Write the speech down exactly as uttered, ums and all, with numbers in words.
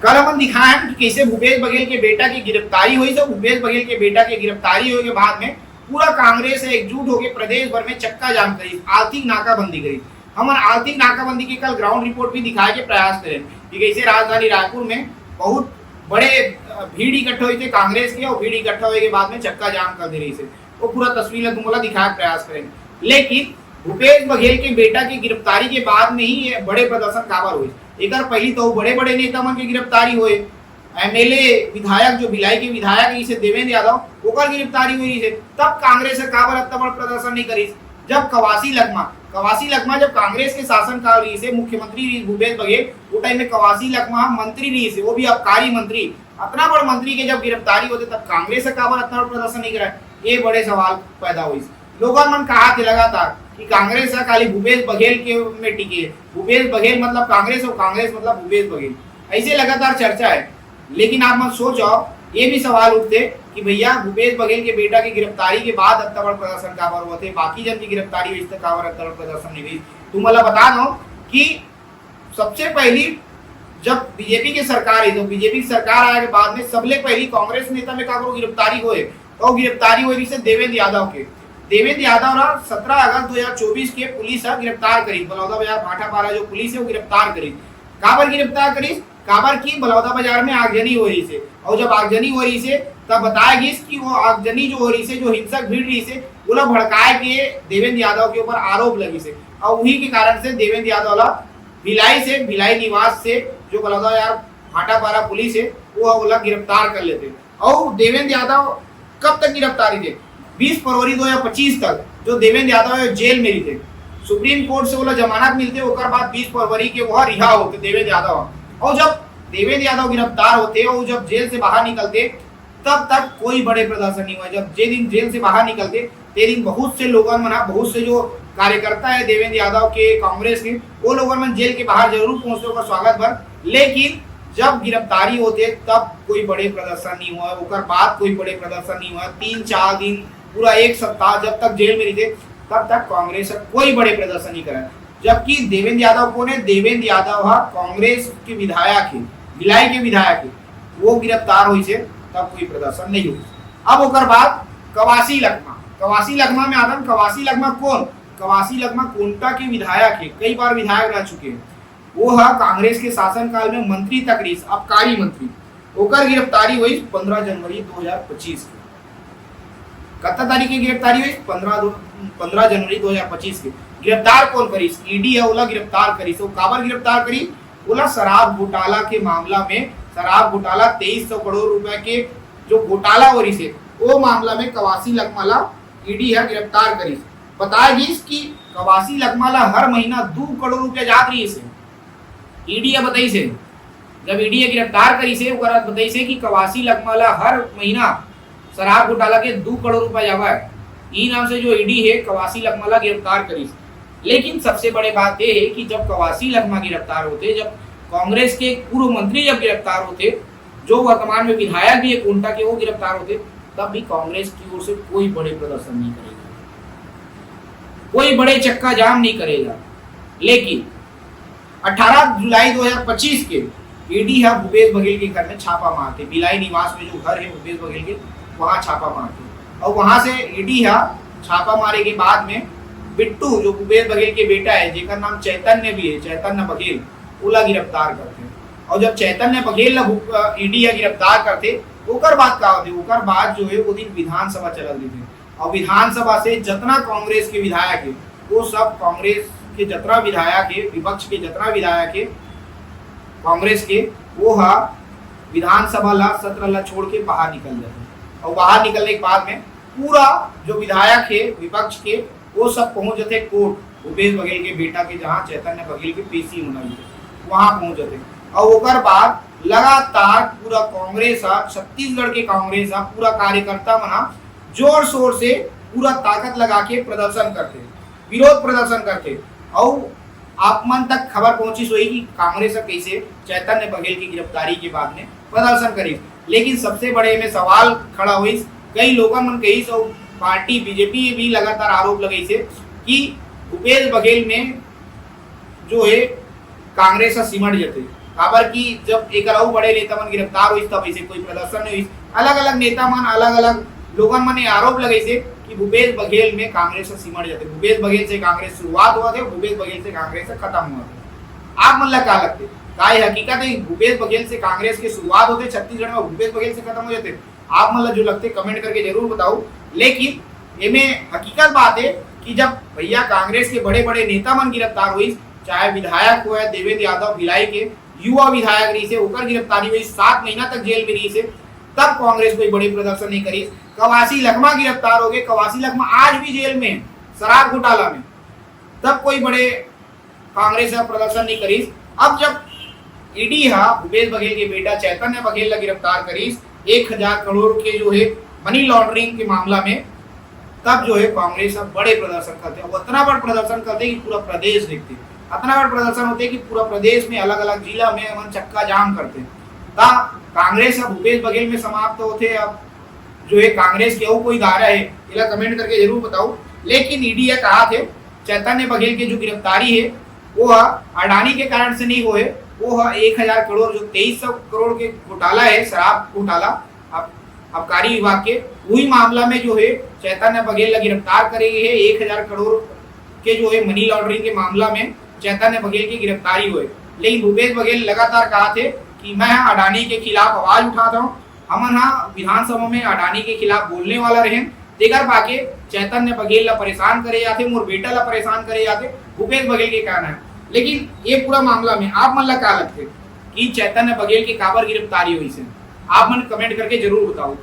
कल हमन दिखाए हन कि कइसे भूपेश बघेल के बेटा के गिरफ्तारी होइस, अउ भूपेश बघेल के बेटा के गिरफ्तारी होए के बाद में पूरा कांग्रेस ह एकजुट होके प्रदेश भर में चक्का जाम करिस, आर्थिक नाकाबंदी करिस। हमन आर्थिक नाकाबंदी के कल ground report भी दिखाए के प्रयास करेन कि कइसे राजधानी रायपुर में बहुत बड़े, अ, भीड़ इकट्ठा होइस हे कांग्रेस के, अउ भीड़ इकट्ठा होए के बाद में चक्का जाम कर दे रहिस हे। वो पूरा तस्वीर ला तुमन ला दिखाए के प्रयास करेन। लेकिन भूपेश बघेल के बेटा के गिरफ्तारी के बाद में ही ये बड़े प्रदर्शन काबर होइस? एकर पहिली तो बड़े-बड़े नेता मन के गिरफ्तारी होए, एमएलए, विधायक, जो भिलाई के विधायक रहिस हे देवेंद्र यादव, ओकर गिरफ्तारी होइस हे। तब कांग्रेस ह काबर अतना बड़ प्रदर्शन नहीं करिस? जब कवासी लखमा, कवासी लखमा जब कांग्रेस के शासनकाल रहिस हे, मुख्यमंत्री रहिस भूपेश बघेल, वो टाइम में कवासी लखमा मंत्री रहिस हे, वो भी आबकारी मंत्री, अतना बड़ मंत्री के जब गिरफ्तारी होथे, तब कांग्रेस ह काबर अतना बड़ प्रदर्शन नहीं करय? ये बड़े सवाल पैदा होइस। लोगन मन कहा थे लगातार कि कांग्रेस ह खाली भूपेश बघेल के में टिके, भूपेश बघेल मतलब कांग्रेस अउ कांग्रेस मतलब भूपेश बघेल, ऐसे लगातार चर्चा हे। लेकिन आप मन सोचव, ये भी सवाल उठथे कि भैया, भूपेश बघेल के बेटा के गिरफ्तारी के बाद अतना बड़ प्रदर्शन काबर होथे, बाकी जन की गिरफ्तारी होइस त काबर अतना बड़ प्रदर्शन नहीं होइस? तुमन ला बता दो कि सबसे पहली जब बीजेपी के सरकार हे, तो बीजेपी की सरकार आए के बाद में सबले पहली कांग्रेस नेता में काकरो गिरफ्तारी होए, तो वो गिरफ्तारी होए रहिस हे देवेंद्र यादव के। देवेंद्र यादव ला सत्रह अगस्त दो हज़ार चौबीस के पुलिस ह गिरफ्तार करिस, बलौदा बाजार भाटापारा जो पुलिस हे, वो गिरफ्तार करिस। काबर गिरफ्तार करिस? काबर कि बलौदा बाजार में आगजनी हो रहिस हे, अउ जब आगजनी हो रहिस हे, तब बताया गिस कि वो आगजनी जो हो रहिस हे, जो हिंसक भीड़ रहिस हे, ओला भड़काए के देवेंद्र यादव के ऊपर आरोप लगिस हे, अउ उही के कारण से देवेंद्र यादव ला भिलाई से, भिलाई निवास से, जो बलौदा बाजार भाटापारा पुलिस हे, वो ओला गिरफ्तार कर लेथे। अउ देवेंद्र यादव कब तक गिरफ्तार रहिथे? बीस फरवरी दो हज़ार पच्चीस तक जो देवेंद्र यादव हे जेल में रहिथे, सुप्रीम कोर्ट से ओला जमानत मिलथे, ओकर बाद बीस फरवरी के वो रिहा होथे देवेंद्र यादव। अउ जब देवेंद्र यादव गिरफ्तार होथे अउ जब जेल से बाहर निकलथे, तब तक कोई बड़े प्रदर्शन नहीं होय। जब जे दिन जेल से बाहर निकलथे, ते दिन बहुत से लोगन मन ह, बहुत से जो कार्यकर्ता हे देवेंद्र यादव के, कांग्रेस के, वो लोगन मन जेल के बाहर जरूर पहुंचथे ओकर स्वागत बर, लेकिन जब गिरफ्तारी होथे, तब कोई बड़े प्रदर्शन नहीं होय, ओकर बाद कोई बड़े प्रदर्शन नहीं होय। तीन चार दिन, पूरा एक सप्ताह जब तक जेल में रहिथे, तब तक कांग्रेस ह कोई बड़े प्रदर्शन नहीं करय। जबकि देवेंद्र यादव कोन हे? देवेंद्र यादव ह कांग्रेस के विधायक हे, भिलाई के विधायक हे, वो गिरफ्तार होइस हे, तब कोई प्रदर्शन नहीं होइस। अब ओकर बाद कवासी लखमा, कवासी लखमा में आदन, कवासी लखमा कोन? कवासी लखमा कोंटा के विधायक हे, कई बार विधायक रह चुके हे। वो ह कांग्रेस के शासनकाल में मंत्री तक रहिस, आबकारी मंत्री। ओकर गिरफ्तारी होइस पंद्रह जनवरी दो हज़ार पच्चीस के। कतना तारीख के गिरफ्तारी होइस? पंद्रह दो, पंद्रह जनवरी दो हज़ार पच्चीस के। गिरफ्तार कोन करिस? ईडी ह ओला गिरफ्तार करिस। वो काबर गिरफ्तार करिस? ओला शराब घोटाला के मामला में, शराब घोटाला तेईस सौ करोड़ रुपए के जो घोटाला हो रहिस हे, वो मामला में कवासी लखमा ला ईडी ह गिरफ्तार करिस। बताया गिस कि कवासी लखमा ला हर महीना दू करोड़ रुपया जात रहिस हे। ईडी ह बताइस हे, जब ईडी ह गिरफ्तार करिस हे, ओकर बाद बताइस हे कि कवासी लखमा ला हर महीना शराब घोटाला के दू करोड़ रुपया जावय। ई नाम से जो ईडी हे, कवासी लखमा ला गिरफ्तार करिस। लेकिन सबसे बड़े बात ये हे कि जब कवासी लखमा गिरफ्तार होथे, जब कांग्रेस के पूर्व मंत्री जब गिरफ्तार होथे, जो वर्तमान में विधायक भी हे कोंटा के, वो गिरफ्तार होथे, तब भी कांग्रेस की ओर से कोई बड़े प्रदर्शन नहीं करेगा, कोई बड़े चक्का जाम नहीं करेगा। लेकिन अठारह जुलाई दो हज़ार पच्चीस के ईडी ह भूपेश बघेल के घर में छापा मारथे, भिलाई निवास में जो घर हे भूपेश बघेल के, वहां छापा मारथे। अउ वहां से ईडी ह छापा मारे के बाद में बिट्टू, जो भूपेश बघेल के बेटा हे, जेकर नाम चैतन्य भी हे, चैतन्य बघेल, ओला गिरफ्तार करथे। अउ जब चैतन्य बघेल ला भू-, अ, ईडी ह गिरफ्तार करथे, ओकर बाद का होथे? ओकर बाद जो हे, वो दिन विधानसभा चलत रहिथे। अउ विधानसभा से जतना कांग्रेस के विधायक हे, वो सब कांग्रेस के जतना विधायक हे, विपक्ष के जतना विधायक हे कांग्रेस के, वो ह विधानसभा ला, सत्र ला छोड़ के बाहर निकल जाथे। अउ बाहर निकलने के बाद में पूरा जो विधायक हे विपक्ष के, वो सब पहुंच जाथे कोर्ट, भूपेश बघेल के बेटा के, जहां चैतन्य बघेल के पेशी होना हे, वहां पहुंच जाथे। अउ ओकर बाद लगातार पूरा कांग्रेस ह, छत्तीसगढ़ के कांग्रेस ह, पूरा कार्यकर्ता मन ह जोर शोर से पूरा ताकत लगा के प्रदर्शन करथे, विरोध प्रदर्शन करथे। अउ आप मन तक खबर पहुंचिस होही कि कांग्रेस ह कइसे चैतन्य बघेल की गिरफ्तारी के बाद में प्रदर्शन करिस। लेकिन सबसे बड़े में सवाल खड़ा होइस, कई लोगन मन कहिस अउ पार्टी बीजेपी भी लगातार आरोप लगाइस हे कि भूपेश बघेल में जो हे कांग्रेस ह सिमट जथे, काबर कि जब एकर अउ बड़े नेता मन गिरफ्तार होइस, तब ऐसे कोई प्रदर्शन नहीं होइस। अलग-अलग नेता मन, अलग-अलग लोगन मन ये आरोप लगाइसे कि भूपेश बघेल में कांग्रेस ह सिमट जाथे, भूपेश बघेल से कांग्रेस शुरुआत होवथे, भूपेश बघेल से कांग्रेस ह खतम होवथे। आप मन ला का लगथे, का ये हकीकत हे भूपेश बघेल से कांग्रेस के शुरुआत होथे, छत्तीसगढ़ में भूपेश बघेल से खतम हो जाथे? आप मन ला जो लगथे, comment करके जरूर बताओ। लेकिन एमे हकीकत बात हे कि जब भैया कांग्रेस के बड़े-बड़े नेता मन गिरफ्तार होइस, चाहे विधायक होय देवेंद्र यादव भिलाई के, युवा विधायक रहिसे, ओकर गिरफ्तारी होइस, सात महीना तक जेल में रहिसे, तब कांग्रेस कोई बड़े प्रदर्शन नहीं करिस। कवासी लखमा गिरफ्तार हो गए, कवासी लखमा आज भी जेल में हे, शराब घोटाला में, तब कोई बड़े कांग्रेस ह प्रदर्शन नहीं करिस। अब जब ईडी हा भूपेश बघेल के बेटा चैतन्य बघेल ला गिरफ्तार करिस, एक हजार करोड़ के जो है मनी लॉन्ड्रिंग के मामला में, तब जो है कांग्रेस ह बड़े प्रदर्शन करथे। अब उतना बड़ प्रदर्शन करथे कि पूरा प्रदेश देखथे, अतना बड़ प्रदर्शन होथे कि पूरा प्रदेश में अलग-अलग जिला में मन चक्का जाम करथे। त कांग्रेस ह भूपेश बघेल में समाप्त होथे। अब जो है कांग्रेस के अउ कोई दायरा हे, एला comment करके जरूर बताओ। लेकिन ईडी ह कहा थे चैतन्य बघेल के जो गिरफ्तारी हे, वो ह अडानी के कारण से नहीं होए, वो ह एक हजार करोड़, जो तेईस सौ करोड़ के घोटाला हे, शराब घोटाला, अब आबकारी विभाग के, वही मामला में जो है चैतन्य बघेल ला गिरफ्तार करे गए हे। एक हजार करोड़ के जो है मनी लॉन्ड्रिंग के मामला में चैतन्य बघेल की गिरफ्तारी होए, लेकिन भूपेश बघेल लगातार कहा थे कि मैं अडानी के खिलाफ आवाज उठाता हूँ, हमन ह विधानसभा में अडानी के खिलाफ बोलने वाला रहेन, तेकर पाके चैतन्य बघेल ला परेशान करे जाथे, मोर बेटा ला परेशान करे जाथे, भूपेश बघेल के कहना है। लेकिन ये पूरा मामला में आप मन ला का लगथे कि चैतन्य बघेल के काबर गिरफ्तारी होइस हे? आप मन comment करके जरूर बताओ।